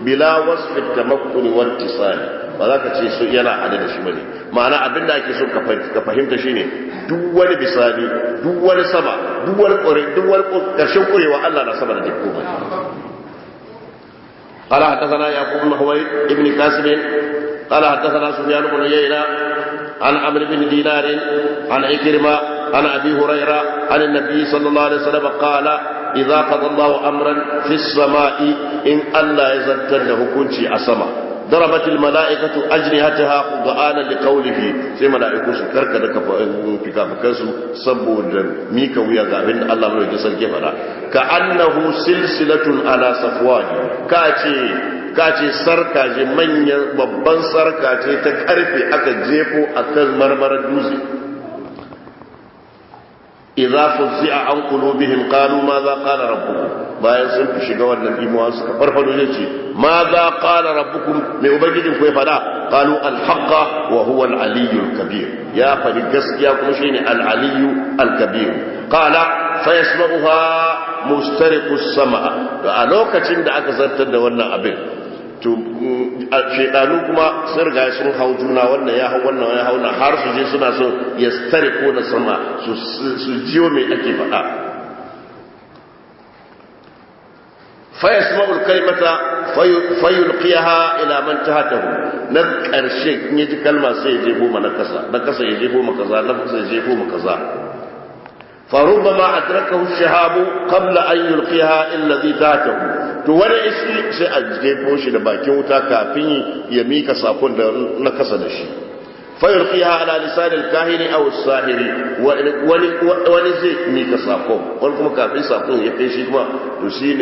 bila wasf at-tamakkun wattisal. Ba za ka ce su yana hade da shi bane. Ma'ana abinda ake so ka fahimta shine duk wani bisani, duk wani sama, duk wani kore, duk wani karshen kurewa Allah na sama da duk komai. قال حدثنا يعقوب بن حويد ابن كاسب قال حدثنا سفيان بن عيينة عن عمرو بن دينار عن عكرمة عن أبي هريرة عن النبي صلى الله عليه وسلم قال إذا قضى الله أمرا في السماء، إن الله يزدت له كنشي أسما ضربت الملائكة أجنحتها خضعانا لقوله، sai mala'iku su karkada fikafikansu saboda mika wuya ga abin da Allah mai sarki fada. Ka annahu silsilatun ala safwan, ka ce sarka ce, manyan babban sarka ce ta karfe aka jefo akan marmarar dutse. Idza fuzzi'a an qulubihim qalu ma za qala rabbukum, bayan sun fi shiga wannan imuwa suka farfado ne ce ma za qala rabbukum, mai ubangijin ku ya fada? Qalu al haqqa wa huwa al aliyyu al kabir, ya fadi gaskiya kuma shine al aliyyu al kabir. Qala fa yasma'uha mustariqu as-sama'a. To a lokacin da aka zartar da wannan abin, to shedanu kuma sun riga sun hau juna, wannan ya hau wannan ya hau na, har su je suna so ya stare ko na sama su jiyo mai ake faɗa. Fa yasma'ul kalimata fayulqiyaha ila man tahtahu, na karshe in yaji kalma sai ya jefo ma na kasa, na kasa ya jefo ma kaza, na kasa ya jefo ma kaza. فربما أدركه الشهاب قبل أن يلقيها الذي تحته. To wani iski sai a jefo shi da bakin wuta kafin ya mika sakon da na kasa da shi. Fayulqiha ala lisan al-kahin aw as-sahiri, wani wani zai mika sakon, wani kuma kafin sakon ya kai shi kuma, to shine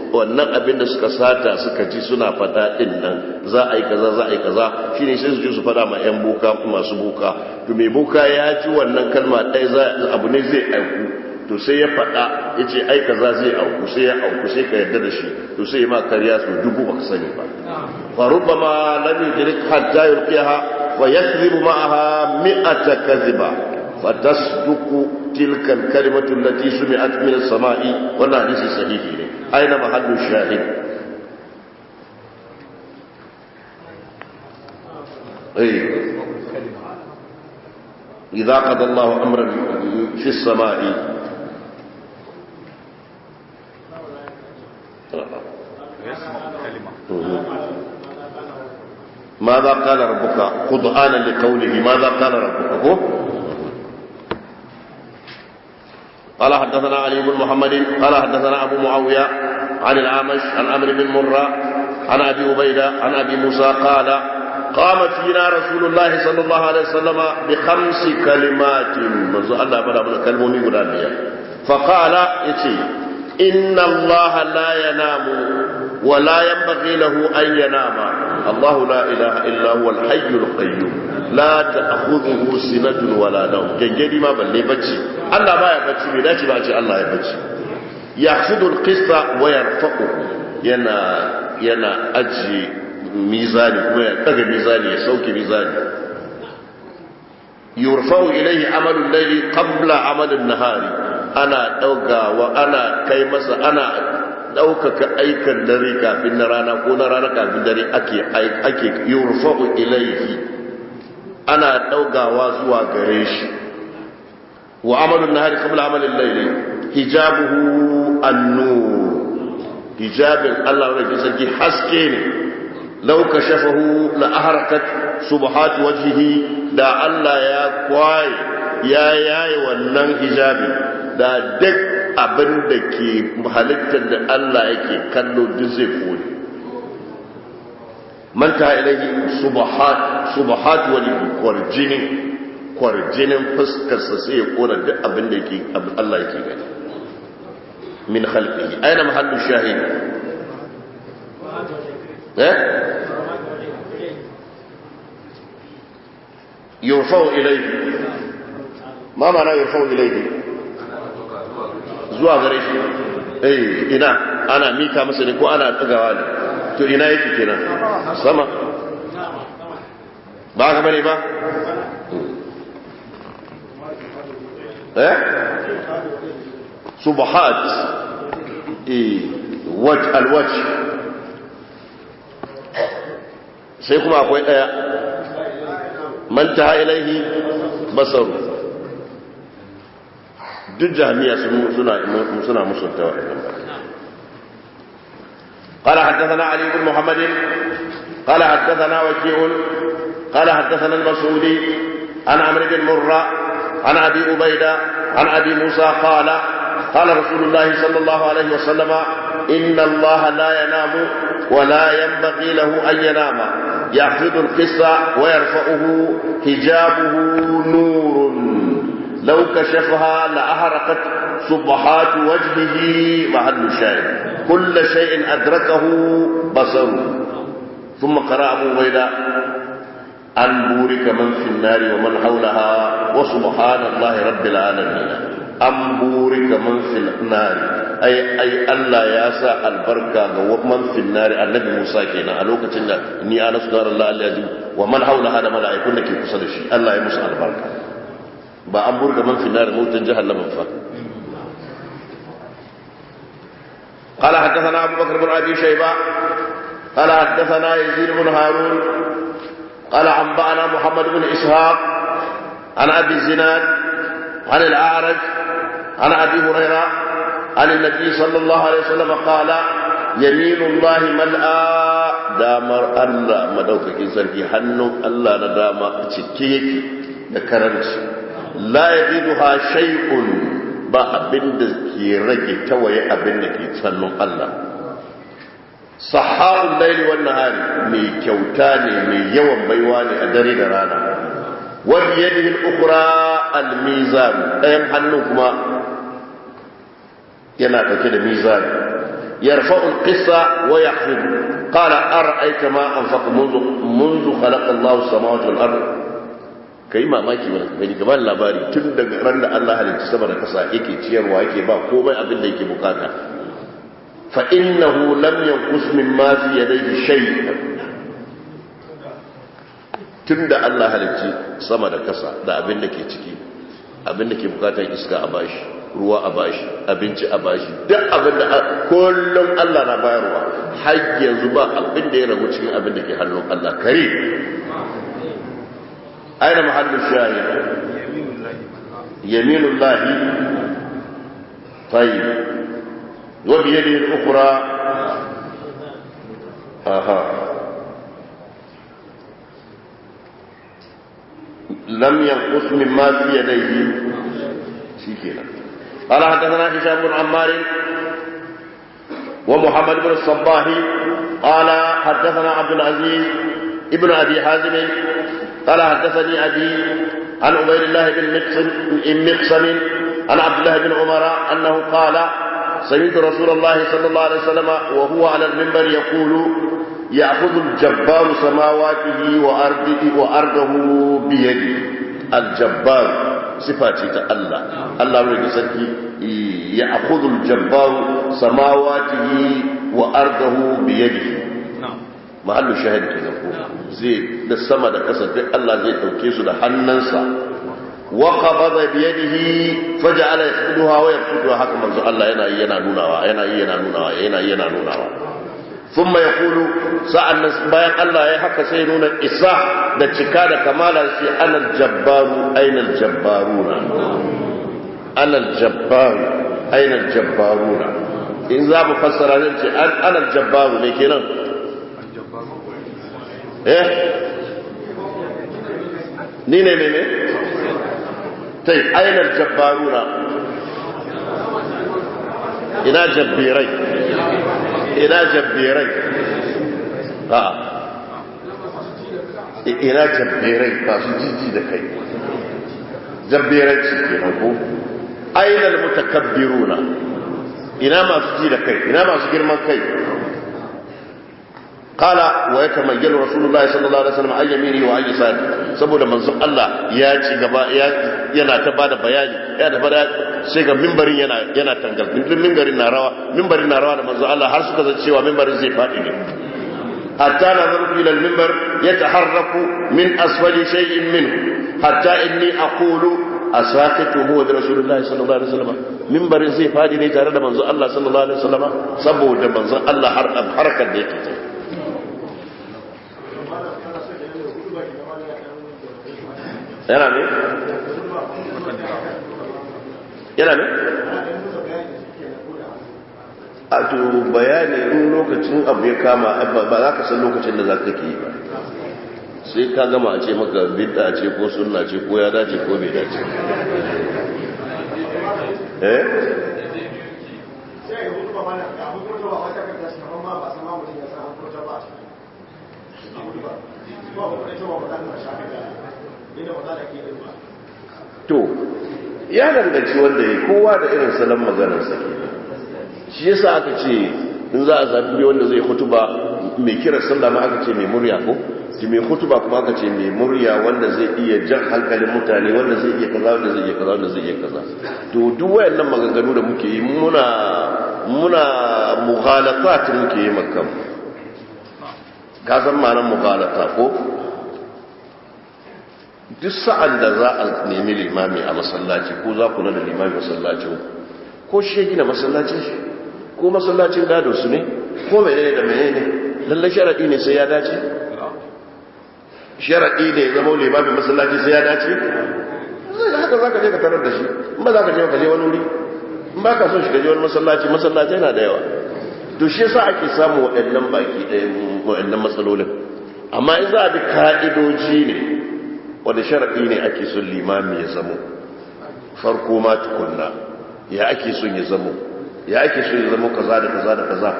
wannan abin da suka sata suka ji suna fada din nan, za a yi kaza, za a yi kaza, shine sai su ji su fada ma yan boka, masu boka. To mai boka ya ji wannan kalma ɗaya, za abu ne zai aiku, To sai ya faɗa ya ce ai kaza zai auku, sai ya auku, sai ka yarda da shi, to sai ma karya su dubu baka sani ba. Fa rubbama lam yudrik hatta yulqiha wa yakdhibu ma'aha mi'ata kadhiba fa tasduqu tilka al-kalimatu allati sumi'at min as-sama'i. Wannan hadisi sahihi ne. Aina mahallu shahid? إذا قضى الله أمرا في السماء. ماذا قال ربك؟ قضآنا لقوله ماذا قال ربك؟ هو قال حدثنا علي بن محمد قال حدثنا أبو معاوية عن الأعمش عن عمرو بن مرة عن أبي عبيدة عن أبي موسى قال قام فينا رسول الله صلى الله عليه وسلم بخمس كلمات. منذ الله بدا من كلمه guda biyar. فقال يتي إن الله لا ينام ولا ينبغي له أن ينام. الله لا إله إلا هو الحي القيوم لا تأخذه سنة ولا نوم. gengedi ma balle bacci, Allah baya bacci, bai dace ba a ce Allah ya bacci. يخفض القسط ويرفقه, yana ajiye mizani kuma ya daga mizani, ya sauke mizani. Yurfa'u ilayhi amalul layli qabla amalin nahari. Ana daugawa, ana kai masa, ana daukaka aikan dare kafin na rana, ko na rana kafin dare ake yurfa'u ilayhi, ana daugawa zuwa gare shi. Wa amalun nahari qabla amalil layli. Hijabuhu an-nur, hijabin Allah wanda sarki haske ne. Law kashafahu la ahrakat subahat wajhihi, da Allah ya kwaye ya yaye wannan hijabin, da duk abin da ke halittar da Allah yake kallo duk zai kone. Man ta ilaihi subahat wajhihi, kwarjinin fuskarsa sai ya kona duk abin da yake Allah yake gani min khalqihi. Aina mahallu shahid? Yurfa'u ilayhi. Ma ma'ana yurfa'u ilayhi? Zuwa gare shi. Ina ana mika masa ne ko ana tsagawa ne? To ina yake kenan? Sama. Ba ka bane ba? Subahat waj alwaj. Sai kuma akwai daya, man taha ilaihi basaru. Duk jami'a suna musunta wa'annan. قال حدثنا علي بن محمد قال حدثنا وكيع قال حدثنا المسعودي عن عمرو بن مرة عن أبي عبيدة عن أبي موسى قال قال رسول الله صلى الله عليه وسلم إن الله لا ينام ولا ينبغي له أن ينام، يحفظ القصة ويرفعه، حجابه نور لو كشفها لأحرقت صبحات وجهه. محل الشاهد كل شيء أدركه بصره. ثم قرأ أبو عبيدة أن بورك من في النار ومن حولها وسبحان الله رب العالمين. أن بورك من في النار أي الله ياسا البركة ومن في النار. النبي موسى كينا ألوكة إني أنا نار الله الذي ومن حولها هذا ملائكة لك يقصد الشيء الله يمسى البركة. ba an burga man fi nar mutun jahannama fa. قال حدثنا أبو بكر بن أبي شيبة قال حدثنا يزيد بن هارون قال أنبأنا محمد بن إسحاق عن أبي الزناد عن الأعرج عن أبي هريرة عن النبي صلى الله عليه وسلم قال يمين الله ملأى. دامر الله مدوكاkin sarki hannun Allah na dama cike yake da karanci. La yaziduha shay'un, ba abin da ke rage tawaye abin da ke hannun Allah. Saha'ul laili wan nahari, mai kyauta ne, mai yawan baiwa ne a dare da rana. Wa bi yadihi al-ukhra al-mizan, ɗayan hannun kuma yana ɗauke da mizan. Yarfa'u al-qissa wa yahfidu. Qala ara'ayta ma anfaqa منذ خلق الله السماوات والأرض. Kai mamaki wani gani gaban labari tun daga ran da Allah halicci sama da kasa yake ciyarwa yake ba komai abin da yake bukata. Fa innahu lam yanqus mimma fi yadayhi shay'an. Tun da Allah halicci sama da kasa da abin da ke ciki, abin da ke bukatar iska a bashi, ruwa a bashi, abinci a bashi, duk abin da kullum Allah na bayarwa, har yanzu ba abin da ya ragu cikin abin da ke hannun Allah. Kare aina mahallu shahid? Yaminullahi. Tayyib. Wa bi yadihi al-ukhra. Aha. Lam yanqus mimma fi yadayhi. Shikenan. قال حدثنا هشام بن عمار ومحمد بن الصباح قال حدثنا عبد العزيز ابن أبي حازم قال حدثني أبي عن عبيد الله بن مقسم عن عبد الله بن عمر أنه قال سمعت رسول الله صلى الله عليه وسلم وهو على المنبر يقول يأخذ الجبار سماواته وأرضه بيده. الجبار صفاتي الله، الله يسكي يأخذ الجبار سماواته وأرضه بيده. محل الشاهد كذا زي da sama da kasa duk Allah zai dauke su da hannunsa. Wa qabada bi yadihi faj'ala yaqduha wa yaqduha. Haka manzo Allah yana yi yana nunawa, yana yi yana nunawa, yana yi yana nunawa. Thumma yaqulu, sa'an bayan Allah ya haka sai nuna isa da cika da kamala, sai anal jabbaru ainal jabbaruna, anal jabbaru ainal jabbaruna. In za mu fassara zan ce anal jabbaru ne kenan. Eh, ni ne mene tai ainal jabbaruna, ina jabbirai, ina jabbirai, a ina jabbirai masu jiji da kai, jabbiranci kenan ko. Ainal mutakabbiruna, ina masu ji da kai, ina masu girman kai. Qala wa yatamayyalu rasulullahi sallallahu alaihi wasallam an yamini wa an yasari. Saboda manzon Allah ya ci gaba yana ta bada bayani, ya ta bada, sai ga mimbarin yana yana tangal, mimbarin na rawa, mimbarin na rawa da manzon Allah har suka zan cewa mimbarin zai fadi ne. Hatta nazaru ila al-mimbar yataharraku min asfali shay'in minhu hatta inni aqulu asaqitu huwa bi rasulillahi sallallahu alaihi wasallam. Mimbarin zai fadi ne tare da manzon Allah sallallahu alaihi wasallam, saboda manzon Allah har harkar da yake ta. Yana ne? Yana ne? A to bayani in lokacin abu ya kama ba za ka san lokacin da za ka ke yi ba. Sai ka gama a ce maka bid'a ce ko sunna ce ko ya dace ko bai dace. Eh? To ya danganci wanda ya kowa da irin salon maganarsa ke. Shi yasa aka ce in za a zafi wanda zai hutuba mai kiran sallah ma aka ce mai murya ko ki mai hutuba kuma aka ce mai murya wanda zai iya jan hankalin mutane, wanda zai iya kaza, wanda zai iya kaza, wanda zai iya kaza. To duk wayannan maganganu da muke yi muna muna mughalatat muke yi makan. Ka san ma'anar mughalata ko? Duk sa'an da za a nemi limami a masallaci ko za ku nada limami masallacin ko shi ya gina masallacin shi ko masallacin gado su ne ko menene da menene, lallai sharaɗi ne sai ya dace? Sharaɗi ne ya zama limamin masallaci sai ya dace? Zai haka za ka je ka tarar da shi, in ba za ka je ka je wani wuri, in ba ka son shi ka je wani masallaci, masallaci yana da yawa. To shi yasa ake samu waɗannan baki ɗaya waɗannan matsalolin. Amma in za a bi ka'idoji ne wanda sharaɗi ne ake son limami ya zamo farko ma tukunna, ya ake son ya zamo, ya ake son ya zamo kaza da kaza da kaza,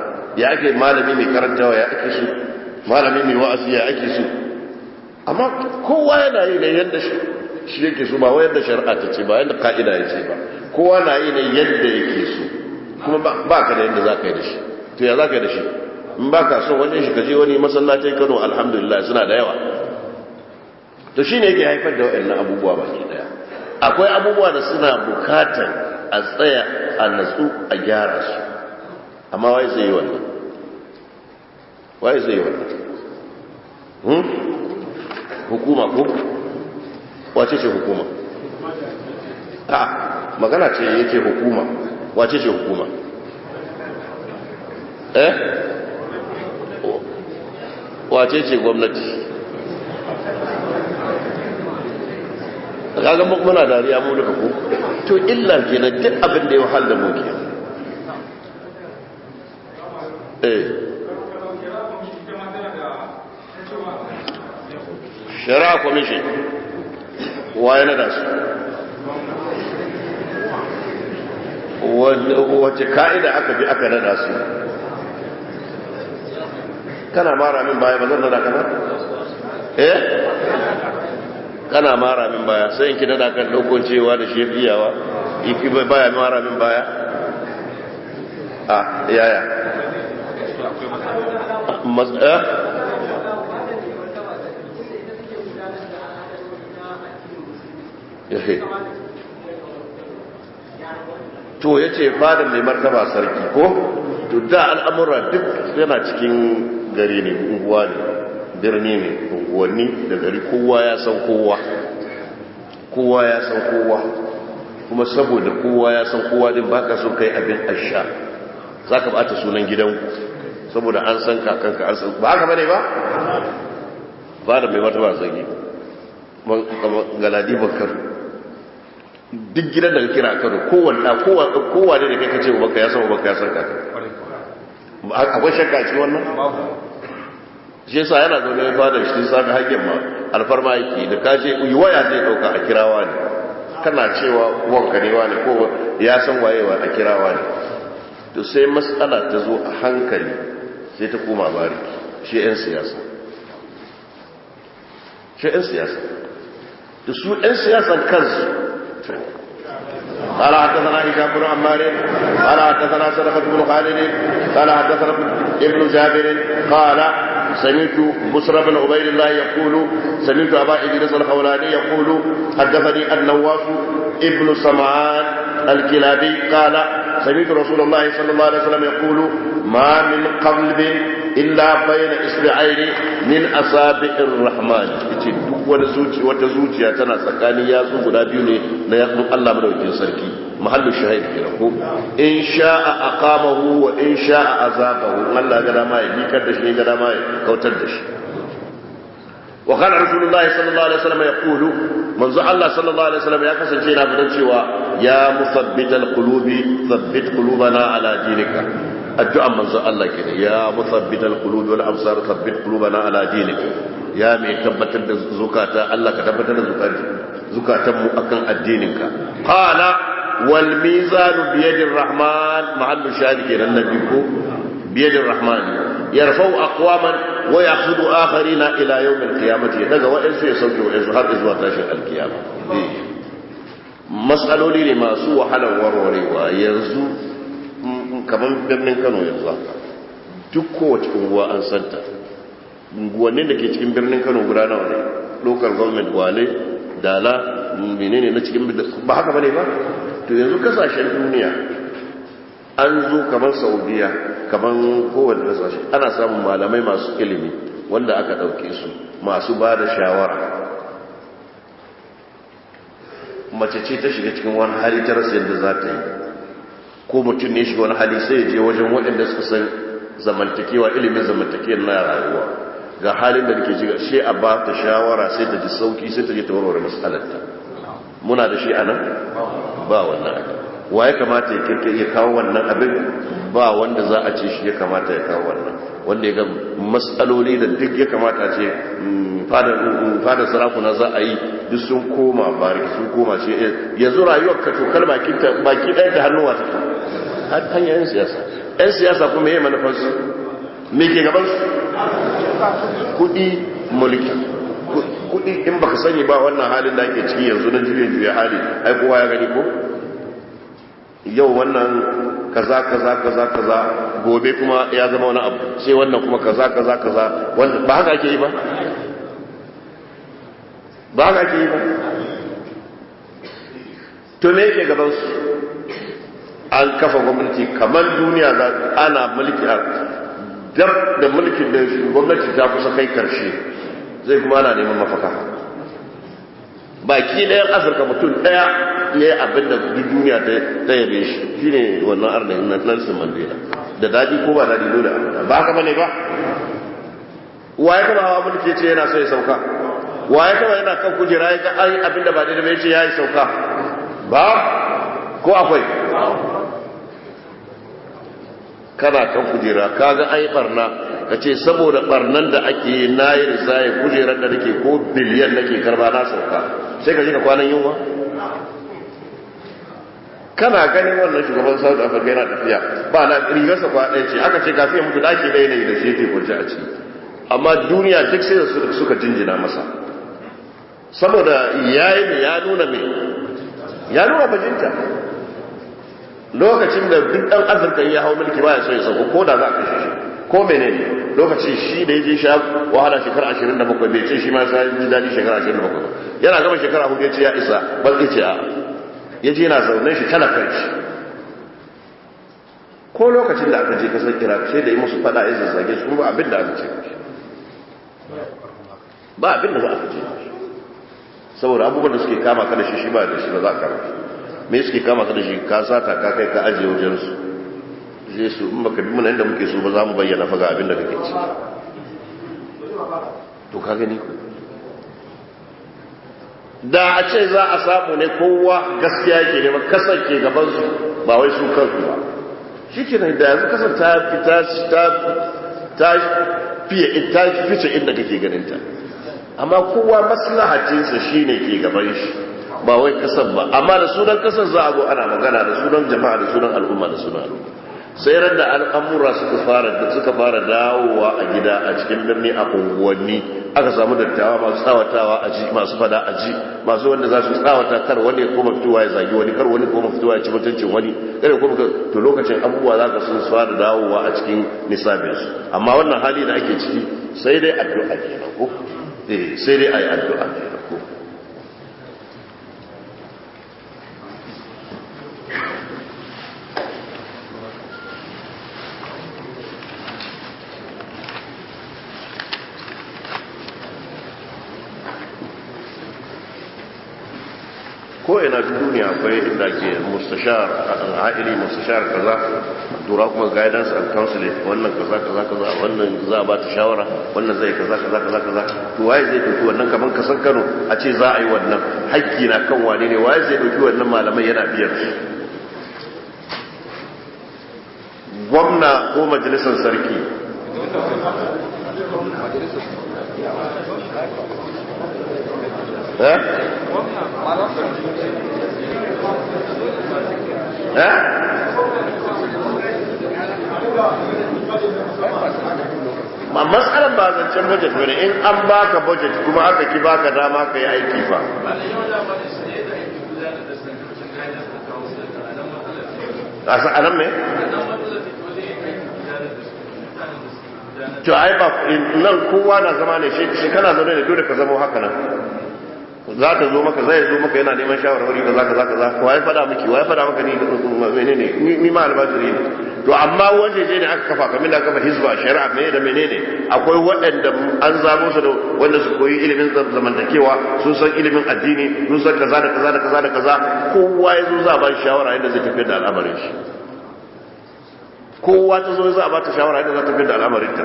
ya ake malami mai karantawa, ya ake so malami mai wa'azi, ya ake so. Amma kowa yana yi ne yadda shi yake so, ba wai yadda shari'a ta ce ba, yadda ka'ida ya ce ba. Kowa na yi ne yadda yake so, kuma ba ka da yadda za ka yi da shi. To ya za ka yi da shi? In ba ka son wajen shi ka je wani masallacin Kano, alhamdulillah suna da yawa. To shine yake haifar da waɗannan abubuwa baki daya. Akwai abubuwa da suna bukatar a tsaya a natsu a gyara su, amma wai zai yi wannan? Wai zai yi wannan? Hukuma ko wace ce hukuma? A magana ce yake hukuma, wace ce hukuma? Eh, wace ce gwamnati? Kaga muna dariya mu duka ko? To illa kenan duk abin da ya wahal da mu kenan. Eh, shari'a commission waye na da su? Wace ka'ida aka bi aka nada su? Kana mara min baya ba zan nada ka ba? Eh, kana mara min baya sai in ki nada kan daukon cewa da shi iyawa iki baya mara min baya. A yaya to ya ce fadar mai martaba sarki ko? To da al'amura duk yana cikin gari ne, unguwa ne, birni ne, unguwanni da gari, kowa ya san kowa, kowa ya san kowa. Kuma saboda kowa ya san kowa din baka so kai abin asha, za ka bata sunan gidanku saboda an san kakanka, an san ba haka bane ba. Fadar mai martaba sarki Galadi Bakar, duk gidan da kira Kano, kowane da kai kace ubanka ya san ubanka ya san kaka. Akwai shakka a cikin wannan? Shi yasa yana zaune ya fada shi safi hakkin ma alfarma yake da kaje yi waya zai dauka a kirawa ne, kana cewa wanka ne wane ko ya san wayewa a kirawa ne. To sai matsala ta zo a hankali sai ta koma bariki, shi 'yan siyasa, shi 'yan siyasa, da su 'yan siyasan kansu. قال حدثنا هشام بن عمار قال حدثنا صدقة بن خالد قال حدثنا ابن جابر قال سمعت بسر بن عبيد الله يقول سمعت أبا إدريس الخولاني يقول حدثني النواس ابن سمعان الكلابي قال سمعت رسول الله صلى الله عليه وسلم يقول ما من قلب إلا بين إصبعين من أصابع الرحمن. Yace duk wani zuci wata zuciya tana tsakanin yatsu guda biyu ne na yatsun Allah madaukakin sarki. Mahallu shahid kenan ko? In sha'a aqamahu wa in sha'a azaqahu. Allah ga dama ya bikar da shi, ga dama ya kautar da shi. Wa kana Rasulullahi sallallahu alaihi wasallam yaqulu, manzo Allah sallallahu alaihi wasallam ya kasance yana fadan cewa ya musabbital qulubi thabbit qulubana ala dinika. Addu'an manzo Allah kenan, ya musabbital qulubi wal absar thabbit qulubana ala dinika. Ya mai tabbatar da zukata, Allah ka tabbatar da zukatan mu akan addininka. Qala wal mizanu bi yadir rahman, mahallu shahid kenan nabi ko bi yadir rahman yarfa'u aqwaman wa ya'khudhu akharina ila yawm al-qiyamati. Daga wa'ansu ya sauke wa'ansu har zuwa tashin alkiyama. Mas'aloli ne masu wahalar warwarewa yanzu, kamar birnin Kano yanzu haka duk kowace unguwa an santa. Unguwannin da ke cikin birnin Kano guda nawa ne? Local government, Gwale, Dala, menene na cikin, ba haka bane ba? To yanzu kasashen duniya an zo kamar Saudiya, kamar kowane kasashe ana samun malamai masu ilimi wanda aka ɗauke su masu ba da shawara. Mace ce ta shiga cikin wani hali ta rasa yadda za ta yi, ko mutum ne shiga wani hali sai ya je wajen waɗanda suka san zamantakewa, ilimin zamantakewa na rayuwa, ga halin da nake shiga, shi a ba ta shawara sai ta ji sauki, sai ta je ta warware matsalarta. Muna da shi anan? Ba wannan abin. Wa ya kamata ya kirkir ya kawo wannan abin? Ba wanda za a ce shi ya kamata ya kawo wannan, wanda ya ga matsaloli da duk ya kamata ce fadar sarakuna za a yi duk sun koma bariki, sun koma ce yanzu rayuwar ka tokar baki ɗaya ta hannuwa ta hanyar 'yan siyasa. 'Yan siyasa kuma yi manufarsu, me ke gabansu? Kudi, mulki, kudi. In baka sani ba, wannan halin da ake ciki yanzu na juye-juye hali, ai kowa ya gani ko? Yau wannan kaza kaza kaza kaza, gobe kuma ya zama wani abu, sai wannan kuma kaza kaza kaza, wanda ba haka ake yi ba. Ba haka ake yi ba. To me yake gaban su? An kafa gwamnati kamar duniya za ana mulki a dab da mulkin da gwamnati ta kusa kai karshe, zai kuma ana neman mafaka. Baki ɗayan Afirka mutum ɗaya ya yi abin da duk duniya ta yabe shi, shine wannan arna Nelson Mandela. Da daɗi ko ba daɗi dole a faɗa. Ba haka bane ba? Wa ya taba hawa mulki ce yana so ya sauka? Wa ya taba yana kan kujera ya ga ai abin da ba daidai ba ya ce ya yi sauka? Ba ko akwai? Kana kan kujera ka ga ai barna, ka ce saboda barnan da ake yi na yi risaye kujerar da nake ko biliyan nake karba na sauka, sai ka ji ka kwanan yunwa. Kana ganin wannan shugaban South Africa yana tafiya ba na rigarsa kwa ɗaya ce, aka ce kafin ya mutu daki ɗaya ne da shi yake kwance a ciki, amma duniya duk sai da suka jinjina masa saboda ya yi mai, ya nuna mai, ya nuna bajinta. Lokacin da duk ɗan Afirka ya hau mulki ba ya so ya sauko ko da za a kashe shi ko menene. Lokacin shi da ya je sha wahala shekara 27, bai ce shi ma sai ji daɗi shekara 27 ba. Yana gama shekara 4 ya ce ya isa, ba zai ce a ya je yana zaune shi talakan shi. Ko lokacin da aka je kasar Iraq sai da yi musu fada ya zazzage su, ba abin da aka ce ba, abin da za a ce, saboda abubuwan da suke kama ka da shi, shi ba da shi ba za a kama shi. Me suke kama ka da shi? Ka sata ka kai ka ajiye wajen su, zai su in baka bi muna inda muke so ba za mu bayyana fa ga abin da kake ci. To ka gani ko da a ce za a samu ne kowa gaskiya yake neman kasar ke gaban su, ba wai su kansu ba, shi ke nan da yanzu kasar ta fi ta fiye ta fice inda kake ganin ta. Amma kowa maslahatinsa shine ke gaban shi, ba wai kasar ba. Amma da sunan kasar za a zo ana magana, da sunan jama'a, da sunan al'umma, da sunan al'umma. Sai ran da al'amura suka fara dawowa a gida, a cikin birni, a unguwanni, aka samu dattawa masu tsawatawa a ji, masu fada a ji, masu wanda za su tsawata kar wani ya koma fitowa ya zagi wani, kar wani koma fitowa ya ci mutuncin wani, kar ya koma. To lokacin abubuwa za ka sun fara dawowa a cikin nisabinsu. Amma wannan hali da ake ciki sai dai addu'a kenan ko? Eh, sai dai ayi addu'a kenan ko? Ko ina duniya akwai inda ke mustashar al'aili, mustashar kaza, dura kuma guidance and counseling, wannan kaza kaza kaza, wannan za a ba ta shawara, wannan zai kaza kaza kaza kaza. To waye zai dauki wannan? Kaman kasan Kano a ce za a yi wannan, hakki na kan wane ne? Waye zai dauki wannan malamai yana biyar su? Gwamna ko majalisar sarki? Eh eh, ma matsalar ba zancen budget bane. In an baka budget kuma aka ki baka dama ka yi aiki fa? A nan me? To ai ba nan kowa na zama ne shi kana zaune ne, dole ka zama haka nan. Za ta zo maka, zai zo maka yana neman shawarwari kaza kaza kaza. Waye fada miki? Waye fada maka? Ni menene? Ni ma almajiri ne. To amma waje ne aka kafa, kamar da aka kafa hizba, shari'a, me da menene, akwai waɗanda an zabo su da wanda su koyi ilimin zamantakewa, sun san ilimin addini, sun san kaza da kaza da kaza da kaza. Kowa ya zo za a ba shi shawara yadda zai tafiyar da al'amarin shi. Kowa ta zo za a ba ta shawara yadda za ta tafiyar da al'amarin ta.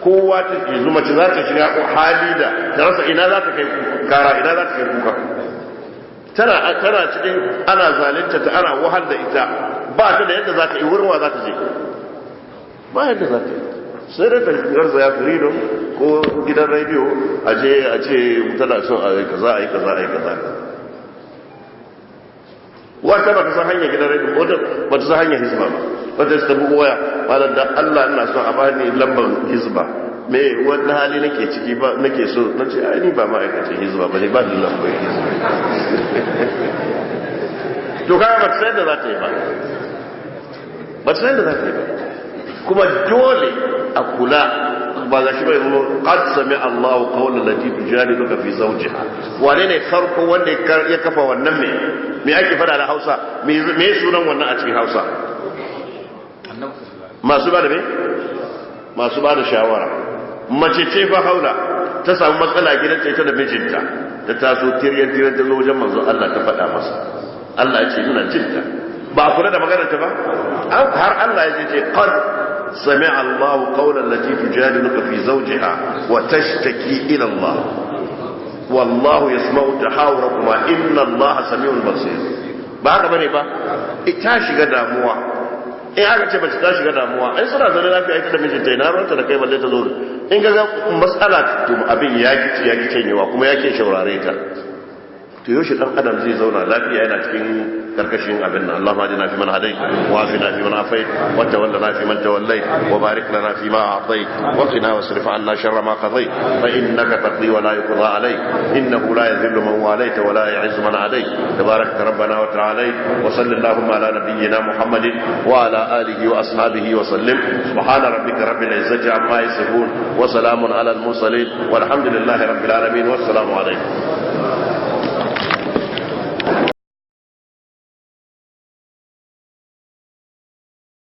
Kowa ta yanzu mace za ta shiga hali da ta rasa ina za ta kai kara, ina za ta kai kuka. Tana cikin ana zalunta ta, ana wahal da ita, ba ta da yadda za ta yi, wurin wa za ta je? Ba yadda za ta yi, sai da ta garzaya Freedom ko gidan rediyo, a je a ce tana son a yi kaza, a yi kaza, a yi kaza. Wata ba ta san hanyar gidan rediyo, wata ba ta san hanyar hizba ba, wata ta bugu waya, malam da Allah ina son a bani lambar hizba, me wani hali nake ciki ba nake so. Na ce ai ni ba ma'aikacin hizba ba ne, ba ni lambar hizba. To kaga ba ta san da za ta yi ba, ba ta san da za ta yi ba. Kuma dole a kula Ba ga shi bai zo qad sami Allahu qawlan lati tujadiluka fi zawjiha. Wane ne farko wanda ya kafa wannan? Me ake fada da Hausa? Me sunan wannan a cikin Hausa? Masu ba da me? Masu ba da shawara. Mace ce fa haula ta samu matsala gidanta ita da mijinta, ta taso tiryan tiryan ta zo wajen manzon Allah ta faɗa masa. Allah ya ce ina jinta. Ba a kula da maganar ta ba, har Allah ya ce qad sami'a Allahu qawlan lati tujadiluka fi zawjiha wa tashtaki ila Allah wallahu yasma'u tahawurakuma inna Allaha sami'un basir. Ba haka bane ba? Ita shiga damuwa. In aka ce mace ta shiga damuwa, ai suna zaune lafiya ita da mijinta, ina ruwanta da kai balle ta zo? In ga matsala to abin ya kici ya kici canyewa kuma ya ke shaurare ta. To yaushe dan adam zai zauna lafiya yana cikin karkashin abin nan? Allahumma ajina fi man hadait wa afina fi man afait wa tawallana fi man tawallait wa barik lana fi ma a'tait wa qina wasrif 'anna sharra ma qadait, fa innaka taqdi wa la yuqda alayk, innahu la yadhillu man walayta wa la yu'izzu man adait. Tabarakta rabbana wa ta'ala. Wa sallallahu ala nabiyyina Muhammadin wa ala alihi wa ashabihi wa sallim. Subhana rabbika rabbil izzati amma yasifun wa salamun ala al mursalin, walhamdulillahi rabbil alamin, wassalamu alaykum.